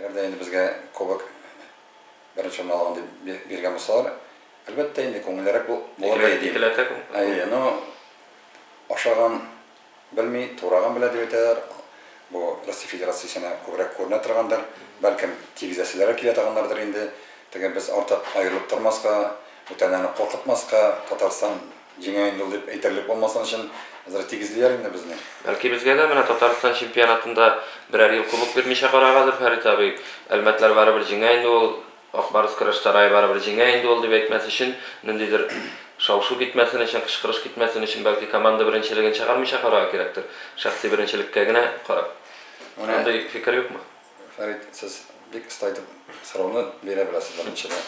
Әгәр дә инде безгә кубок беренче урын алган дип биргән булсалар, әлбәттә инде күңеллерәк булыр иде дим. Икеләтә күңел. Әйе, ну, ашаган белми, тураган белә дип әйтәләр. Бу Россия Федерациясенә күбрәк күренә торгандыр. Бәлкем, тигезәселәре килә торганнардыр инде. Теге без артык аерылып тормаска, бүтәннәрне куркытмаска, Татарстан җиңә инде ул дип әйтерлек булмасын өчен әзрәк тигезлиләр инде безне. Бәлки безгә дә менә Татарстан чемпионатында берәр ел кубок бирмичә караргадыр, Фәрит абый. Әлмәтләр барыбер җиңә инде ул, Ак Барс көрәш сарае барыбер җиңә инде ул дип әйтмәс өчен, ниндидер шау-шу китмәсен өчен, кычкырыш китмәсен өчен, бәлки команда беренчелеген чыгармыйча карарга кирәктер, шәхси беренчелеккә генә карап. Менә Андый фикер юкмы? Фәрит, сез бик оста итеп сорауны бирә беләсез, беренчедән.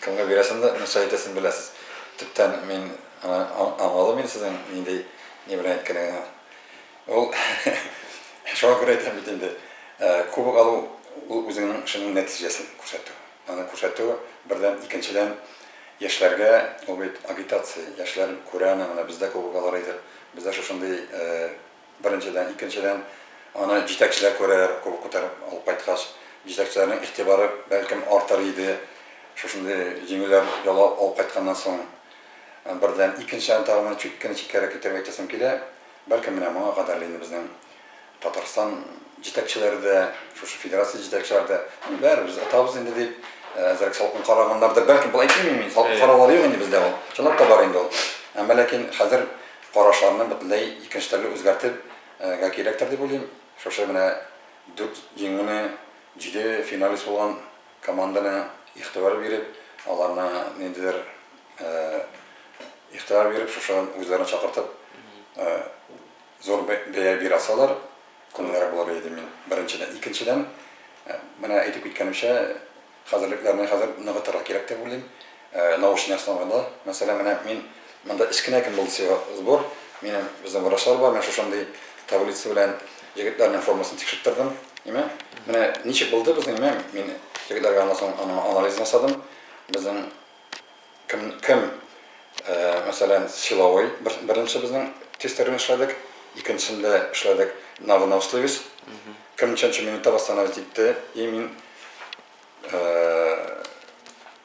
Кемгә бирәсен дә, нәрсә әйтәсен беләсез. Төптән мин аны аңладым инде сезнең нинди ни белән әйткәнегезне. Ул шуңа күрә әйтәм бит инде, кубок алу ул үзеңнең эшеңнең нәтиҗәсен күрсәтү. Аны күрсәтү, бердән, икенчедән, яшьләргә ул бит агитация, яшьләр күрә аны, менә без дә кубок алыр идек, без дә шушындый, беренчедән, икенчедән, аны җитәкчеләр күрәләр, кубок күтәреп алып кайткач, җитәкчеләрнең игътибары бәлкем артыр иде, шушындый җиңүләр яулап алып кайтканнан соң, бердән, икенчедән, тагын менә чүт кенә читкәрәк китәргә әйтәсем килә, Бәлкем менә моңа кадәрле инде безнең Татарстан җитәкчеләре дә, шушы федерация җитәкчеләре дә, ну, бәребер без отабыз инде дип, әзрәк салкын караганнардыр. Бәлкем болай әйтмим мин, салкын караулар юк инде бездә ул. Чынлап та бар инде ул. Әмма ләкин хәзер карашларны бөтенләй икенче төрле үзгәртеп гә кирәктер дип уйлыйм. Шушы менә дүрт җиңүне, җиде финалист булган команданы игътибар биреп, аларны ниндидер игътибар биреп, шушы үзләрен чакыртып, зур бәя бирә алсалар, күңеллерәк булыр иде мин, беренчедән. Икенчедән, менә әйтеп киткәнемчә, хәзерлекләрне хәзер ныгытырга кирәк дип уйлыйм. Научный основада, мәсәлән, менә мин монда өч кенә көн булды всего сбор, минем безнең врачлар бар, менә шушындый таблица белән егетләрнең формасын тикшерттердем. Ниме? Менә ничек булды безнең, ниме? Мин егетләргә аннан соң аның анализын ясадым. Безнең кем, кем, мәсәлән, силовой беренче безнең тестләрне эшләдек, икенчесендә эшләдек на выносливость. Кем ничәнче минутта восстановить итте, и мин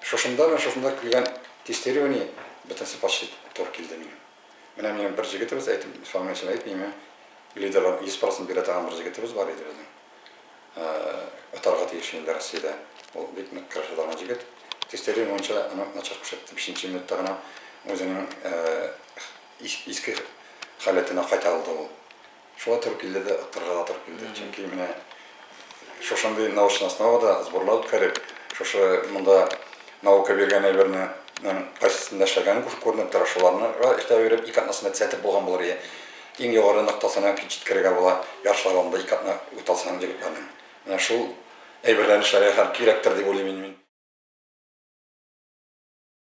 шушында, менә шушында килгән тестирование бөтенесе почти туры килде минем. Менә минем бер җегетебез, әйтеп, фамилиясен әйтмим, лидерлар 100% бирә торган бер җегетебез бар иде безнең. Отарга тиеш инде Россиядә. Ул бик нык көрәшә торган җегет. Тестирование буенча аны начар күрсәтте. Бишенче минутта гына үзенең иске халәтенә кайта алды ул. Шулай туры килде дә, оттырырга да туры килде. Чөнки менә шушындый научный основада сборлар үткәреп, шушы монда наука биргән әйбернең кайсысында эшләгәнен күренеп тора, шуларны игътибар биреп, ике атнасында төзәтеп булган булыр иде. Иң югары ноктасына җиткерергә була ярышлар алдында ике атна үтә алсаң егетләрнең. Менә шул әйберләрне эшләргә хәзер кирәктер дип уйлыйм инде мин.